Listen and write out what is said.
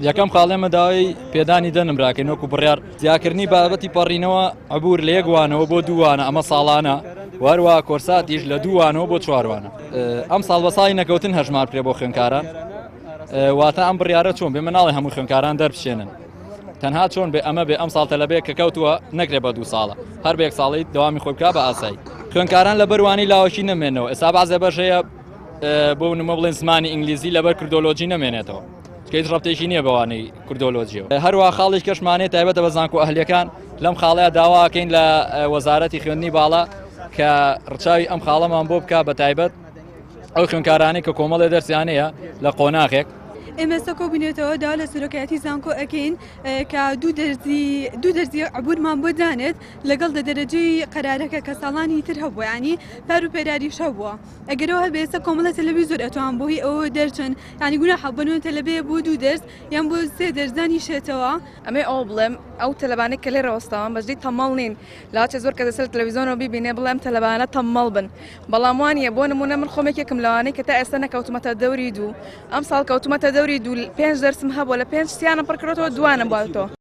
یەکەم خاڵ ئێمە داوای پێدانی دە نمراکەین وەکو بڕیار زیاکردنی بابەتی پەڕینەوە عبور لە یەک وانەوە بۆ دووانە ئەمە ساڵانە وەروە کۆرساتیش لە دووانەوە بۆ چواروانە ئەم ساڵ بە ساڵی نەکەوتن هەژمار بکرێ بۆ خوێندکاران واتە ئەم بڕیارە چۆن بێ مناڵی هەموو خوێندکاران دەربچێنن تەنها چۆن بێ ئەمە بێ ئەم ساڵ تەلەبەیەک کە کەوتووە نەکرێ بە دوو ساڵە هەر بە یەک ساڵی دەوامی خۆی بکا بە ئاسایی خوێندکاران لە بەروانی لاوەکی نەمێنەوە ئێستا بەعزێ بەش هەیە بۆ نمە بڵێن زمانی ئینگلیزی لەبەر کوردۆلۆجی نەمێنێتەوە چونکە هیچ ڕەبتێکی نییە بەوانەی کوردۆلۆجیەوە هەروە خاڵێک کەشمانەیە تایبەتە بە زانکۆ ئەهلیەکان لەم خاڵەیە داواکەین لە وەزارەتی خوێندنی باڵا کە ڕچاوی ئەم خاڵەمان بۆ بک بە تایبەت ئەو خوێندکارانەی کە کۆمەڵێ دەرسیان هەیە لە قۆناغێک. ئێمە ئێستا کۆبووینەتەوە داوا لە سەرۆکایەتی زانکۆ ئەکەین کە دوو دەرزی دوو دەرزی عبورمان بۆ دانێت لەگەڵ دە دەرەجەی قەرارەکە کە ساڵانی تر هەبووە ینی پار و پێراریش هەبووە ئەگەرەوە هەبێ ئێستا کۆمەڵە تەلەبی زۆر ئەتوان بۆ هی ئەوە دەرچن ینی گوناحە بۆ نمونە تەلەبەیە بۆ دوو دەرس یان بۆ سێ دەرس دانیشێتەوە. ئەمەوێ ئەوە بڵێم ئەو تەلەبانەی کە لێرە وەستاون بەجدی تەمەڵ نین لاچێ زۆر کەس لەسەر تەلەڤیزیۆنەوە بیبینێ بڵێ ئەم تەلەبانە تەمەڵ بن بەڵام وانییە بۆ نمونە من خۆم یەکێکم لەوانەی کە تا ئێستا نەکەوتومەتە دەوری دوو ئەم ساڵ کەوتومەتە دەوری دوو پێنج دەرسم هەبووە لە پێنج سیانم پڕ کردوەتەوە دوانم بواتەوە.